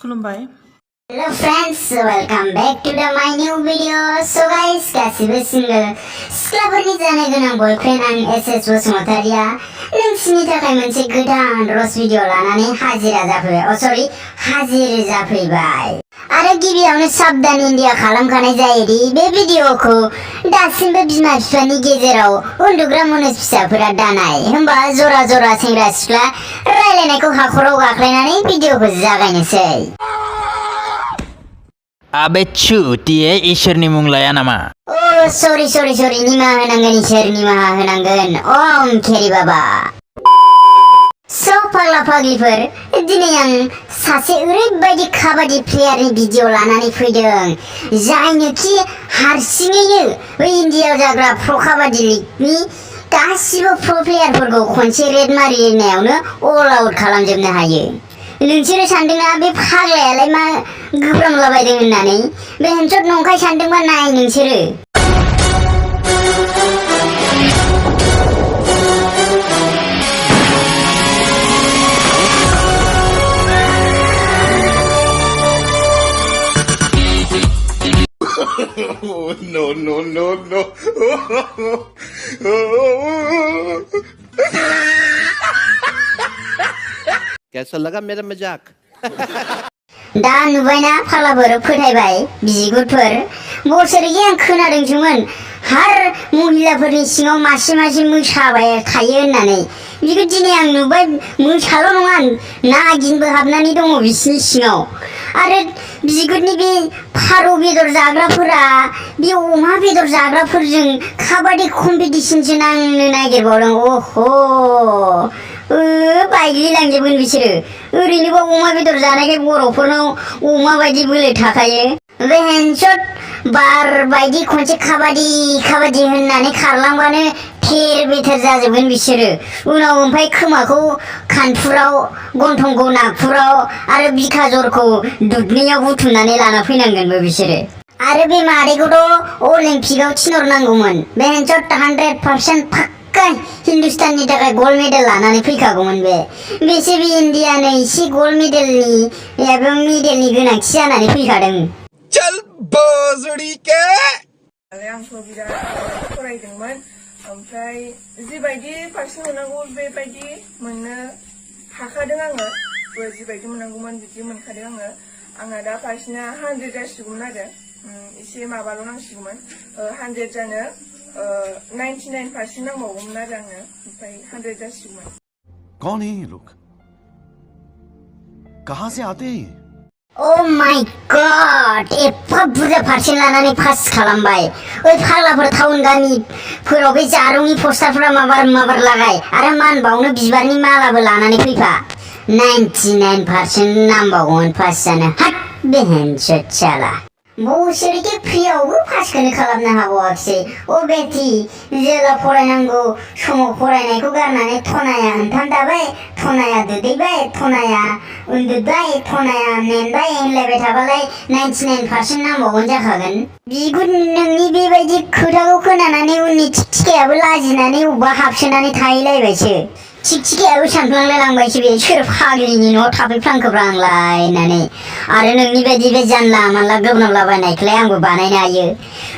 खुलुमबाय। Hello friends, welcome back to my new video. So guys, गासिबो सिख्लाफोरनि जानो गोनां बयफ्रेन्ड आं SS बसुमतारिया नोंसिनि थाखाय मोनसे गोदान रस भिडिअ लानानै हाजिर जाफैबाय। आरो गिबियावनो साबधान इन्डिया खालामखानाय जायोदि बे भिडिअखौ दासिमबो बिमा बिफानि गेजेराव उन्दुग्रा मुनुस फिसाफोरा दानाय। होमबा जरा जरा सेंग्रा सिख्ला रायलायनायखौ हाखराव गाख्लायनानै भिडिअखौ जागायनोसै। आबे छुतिए इसोरनि मुं लाया नामा? ओ सरि निमाहा होनांगोन इसोर निमाहा होनांगोन। ओम खेरि बाबा। फाग्ला फाग्लिफोर दिनै आं सासे ओरैबायदि काबादि प्लेयारनि भिडिअ लानानै फैदों जायनोखि हारसिङैनो बै इन्डियायाव जाग्रा प्र काबादि लिगनि गासिबो प्र प्लेयारफोरखौ खनसे रेड मारिनायावनो अल आउट खालामजोबनो हायो। नोंसोरो सानदोंना बे फाग्लायालाय मा गोब्रामलाबायदों होननानै? बे हेनसट नंखाय सानदोंबा नाय नोंसोरो। No. कैसा लगा मेरा मजाक? दा नुबायना फाग्लाफोर फोथायबाय बिगुरफोर बोसोरैनो आं खोनादोंसोमोन हार महिलाफोरनि सिङाव मासे मोसाबाय थायो होननानै। बिखौ दिनै आं नुबाय मोसाल' नङा नागिनबो हाबनानै दङ बिसिनि सिङाव। आरो बिगुरनि बे फारौ बेदर जाग्राफोरा बे अमा बेदर जाग्राफोरजों काबादि कम्पिटिसनसो नांनो नागिरबावदों। बायग्लिलांजोबगोन बिसोरो। ओरैनोबा अमा बेदर जानायखाय बर'फोरनाव अमा बायदि बोलो थाखायो। बे हेनसट बार बायदि खनसे काबादि होननानै खारलांबानो थेर बेथेर जाजोबगोन बिसोरो। उनाव ओमफ्राय खोमाखौ कानपुराव, गन्थंखौ नागपुराव आरो बिखा जरखौ दुधनैयाव बुथुमनानै लाना फैनांगोनबो बिसोरो। आरो बे मादैखौथ' अलिम्पिकआव थिनहरनांगौमोन। बे हेनसट 100% पाक्का हिन्दुस्ताननि थाखाय गल्ड मेडेल लानानै फैखागौमोन बे। बेसो बे इन्डियानो एसे गल्ड मेडेलनि गोनांथि जानानै फैखादों। चल बोजड़ी के आंथ' बिराद फरायदोंमोन ओमफ्राय जिबायदि पारसेन्ट मोननांगौ बेबायदि मोननो हाखादों आङो। जिबायदि मोननांगौमोन बिदि मोनखादों आङो। आंना दा पारसेन्टआ 100 जासिगौमोन आरो एसे माबाल' नांसिगौमोन 100 जानो 99% नांबावगौमोन आरो आङो ओमफ्राय 100 जासिगौमोन। कौन है ये लोग? कहाँ से आते हैं? Oh my god! एफा बुरजा पारसेन्ट लानानै पास खालामबाय। ओइ फाग्लाफोर टाउन गामिफोराव बे जारौनि पस्टारफोरा माबार लागाय आरो मान बावनो बिबारनि मालाबो लानानै फैफा। 99% नांबावगोन पास जानो। हाट बे हेनसट साला। बोसोरैनो फ्रियावबो पासखौनो खालामनो हाबावाखिसै। बेथि जेला फरायनांगौ समाव फरायनायखौ गारनानै थनाया ओंखाम जाबाय, थनाया दुगैबाय, थनाया उन्दुबाय, थनाया मेंबाय होनलायबाय थाबालाय 99% नांबावगोन जाखागोन। बिगुर नोंनि बेबायदि खोथाखौ खोनानानै उननि थिखथिखायाबो लाजिनानै अबेबा हाबसोनानै थाहैलायबायसो। थिखथिखायाबो सानफ्लांलायलांबायसो बे सोर फाग्लिनि न'आव थाफैफ्लांखोब्रा आंलाय होननानै। आरो नोंनि बायदि बे जानला मानला गोब्रामलाबायनायखौलाय आंबो बानायनो हायो।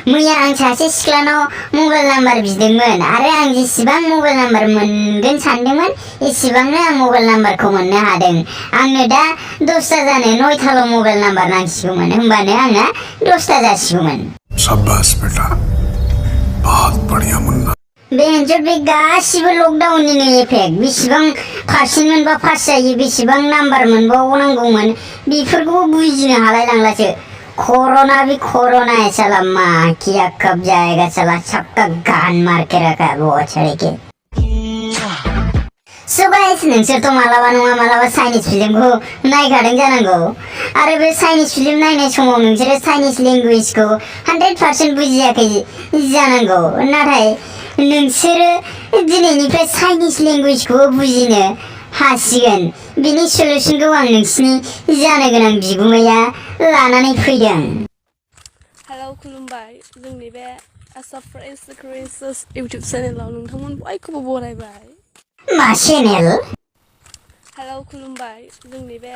मैया आं सासे सिख्लानाव मबाइल नाम्बार बिदोंमोन आरो आं जेसेबां मबाइल नाम्बार मोनगोन सानदोंमोन एसेबांनो आं मबाइल नाम्बारखौ मोननो हादों। आंनो दा 10टा जानो 9टाल' मबाइल नाम्बार नांसिगौमोन होमबानो आंना 10टा जासिगौमोन। शाबाश बेटा, बहुत बढ़िया मुन्ना। बे हेनसट बे गासिबो लकडाउननिनो एफेक्ट। बेसेबां पारसेन्ट मोनबा पास जायो, बेसेबां नाम्बार मोनबावनांगौमोन बेफोरखौबो बुजिनो हालायलांलासो। कोरोना भी कोरोना है साला, माँ किया कब जाएगा साला, सबका गान मार के रखा है वो छड़े के। So guys, नोंसोरथ' मालाबा नङा मालाबा चाइनिज फिल्मखौ नायखादों जानांगौ। आरो बे चाइनिज फिल्म नायनाय समाव नोंसोरो चाइनिज लेंगुवेजखौ 100% बुजियाखै जानांगौ। नाथाय नोंसोरो दिनैनिफ्राय चाइनिज लेंगुवेजखौबो बुजिनो हासिगोन। बिनि सलुसनखौ आं नोंसिनि जानो गोनां बिगुमैया लानानै फैदों। हेलौ खुलुमबाय। जोंनि बे आसाम क्रिएशन्स इउटिउब चेनेलाव नोंथांमोन बयखौबो बरायबाय। मा चेनेल? हेलौ खुलुमबाय। जोंनि बे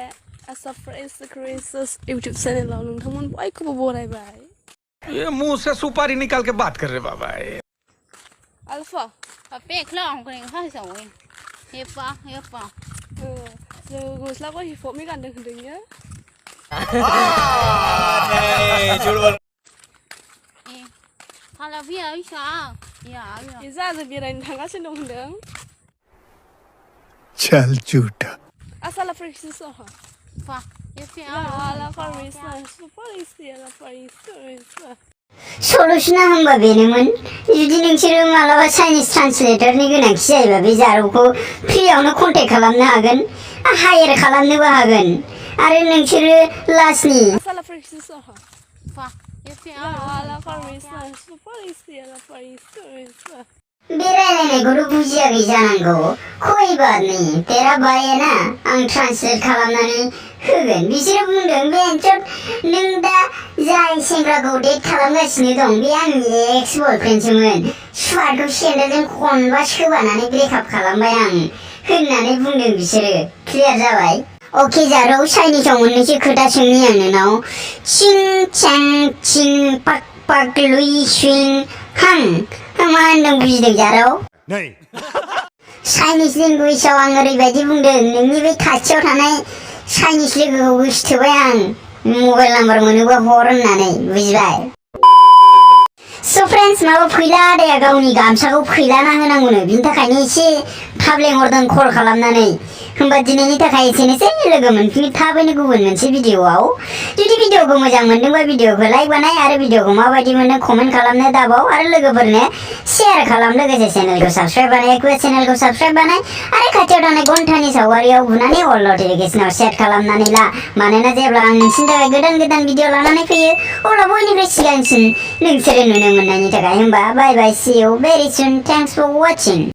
आसा फर एक्सक्रेंसेस यूट्यूब चैनलाव नोंथांमोन बयखौबो बरायबाय ये मुंह से सुपारी निकाल के बात कर रहे बाबा आल्फा 把别克朗过来看小薇，也发也发， जोङो गस्लाखौ हिपहपनि गानदों होनदोंयो 他那边一啥呀呀， जों बेरायनो थांगासिनो दं होनदों चल झूठा आसाला फ्रेक्सिस 发也发 आला फारिस सुपारिस आला फारिस सलुसना होनबा बेनोमोन जुदि नोंसोरो मालाबा चाइनिज ट्रान्सलेटरनि गोनांथि जायोबा बे जारौखौ फ्रियावनो कन्टेक्ट खालामनो हागोन हायार खालामनोबो हागोन आरो नोंसोरो लास्टनि आसाला फ्रेक्सिस 发也发 आला फारिस सुपारिस आला फारिस बे रायलायनायखौथ' बुजियाखै जानांगौ कोई बात नहीं तेरा भाई है ना आं ट्रान्सलेट खालामनानै होगोन बिसोरो बुंदों बेनोथ नों दा जाय सेंग्राखौ डेट खालामगासिनो दं बे आंनि एक्स बयफ्रेन्डसोमोन स्वादखौ सेन्देलजों खनबा सोबानानै ब्रेकआप खालामबाय आं होननानै बुंदों बिसोरो क्लियार जाबाय अके जारौ चाइनिसाव मोननैसो खोथा सोंनि आं नोंनाव चिं चां चिं पाक पाक लुइ सुइं हां मा होनदों बुजिदों जारौ नहीं चाइनिज लेंगुवेजाव आं ओरैबायदि बुंदों नोंनि बे खाथियाव थानाय चाइनिज लोगोखौ गोसोथोबाय आं मबाइल नाम्बार मोनोबा हर होननानै बुजिबाय स' फ्रेन्ड्स माबा फैला आदाया गावनि गामसाखौ फैलाना होनांगौनो बिनि थाखायनो एसे थाब लेंहरदों कल खालामनानै होमबा दिनैनि थाखाय एसेनोसै लोगो मोनफिनो थाबैनो गुबुन मोनसे भिडिअआव जुदि भिडिअखौ मोजां मोनदोंबा भिडिअखौ लाइक बानाय आरो भिडिअखौ माबायदि मोनो कमेन्ट खालामनो दाबाव आरो लोगोफोरनो शेयार खालाम लोगोसे चेनेलखौ साबस्क्राइब बानाय चेनेलखौ साबस्क्राइब बानाय आरो खाथियाव थानाय घन्टानि सावगारियाव बुनानै अल नटिफिकेसनाव सेट खालामनानै ला मानोना जेब्ला आं नोंसिनि थाखाय गोदान गोदान भिडिअ लानानै फैयो अब्ला बयनिफ्राय सिगांसिन नोंसोरो नुनो मोननायनि थाखाय होमबा बाय बाय सी इउ भेरि सुन थेंक्स फर वाचिं